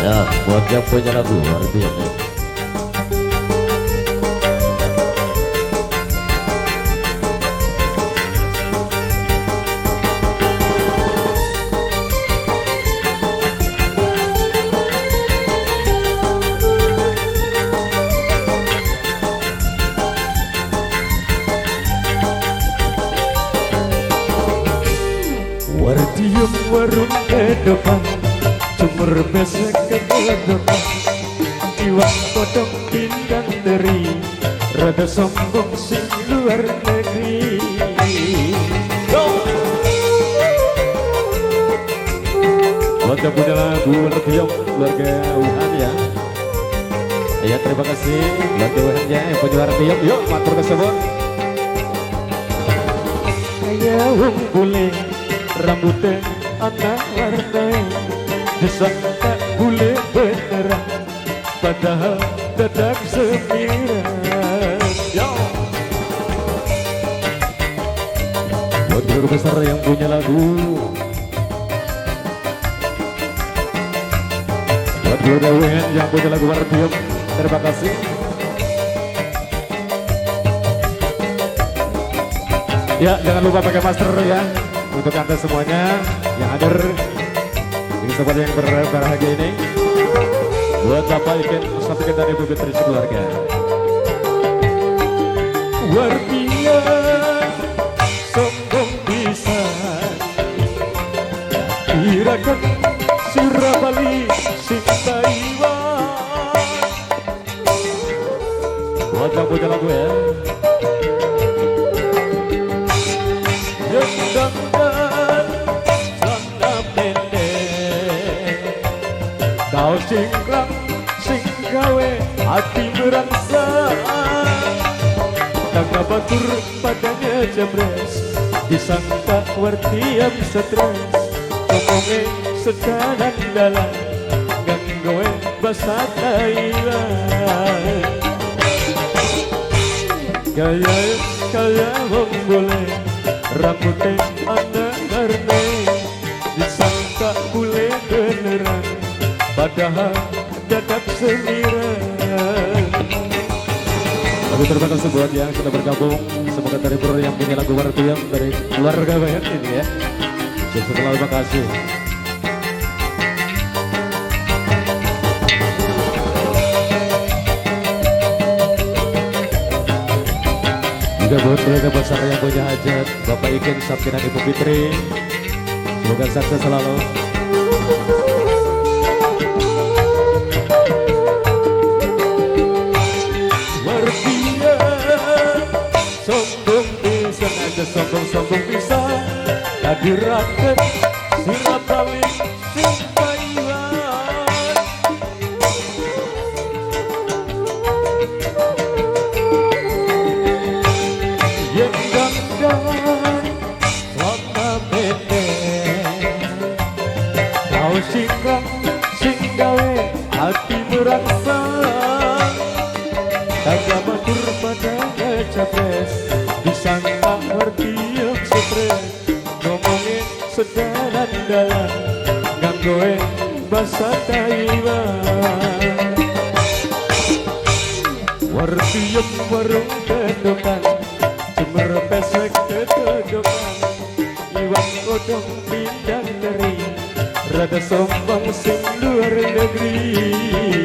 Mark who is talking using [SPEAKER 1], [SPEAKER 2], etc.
[SPEAKER 1] Ya, buat yang punya lagu artinya ya. Wardium warung kedokan, cumur besek kedokan, iwak kodok pindang teri, rada sombong sing luar negeri. Buat yang punya lagu Wardium keluarga Wuhan ya. Ya terima kasih keluarga Wuhan ya yang punya Wardium. Yuk matur kesuwun. Kaya wong bule rambutnya anak warna, disangka bule beneran, padahal dadak semiran. Yo. Buat guru besar yang punya lagu, buat keluarga WN yang punya lagu Wardium, terima kasih. Ya jangan lupa pakai masker ya. Untuk anda semuanya yang hadir di kesempatan yang berbahagia ini, buat Bapak Iken Sapiken dan Ibu Fitri sekeluarga. Wardian sombong bisa, kirakan Surabali sing Taiwan. Buat yang punya lagu ya. Kau singkrang sing gawe hati merangsang, tangga batur padanya jebres, disangka wartiam stres, ngomongnya sedanan dalam ganggoe bahasa Thailand. Gaya kaya wong bule, rambutnya anak garne, disangka bule beneran, padahal dadak semiran. Lagu terima kasih buat yang sudah bergabung. Semoga terhibur yang punya lagu Wardium dari keluarga banyak ini ya. Terima kasih. Juga buat keluarga besar yang punya hajat, Bapak Iken Sabtina Ibu Fitri, semoga sukses selalu. Sombong bisa aja sombong-sombong bisa, kadiraken Surabali sing Taiwan. Yen dandan celana pendek, kau singkrang sing gawe hati merangsang, tangga matur pada capres, disangka wardiam stres, ngomongin sedalan dalan nganggoe bahasa Taiwan. Wardiam warung kedokan, cemur pesek kedokan, iwak kodong pindang teri, rada sombong sing luar negeri.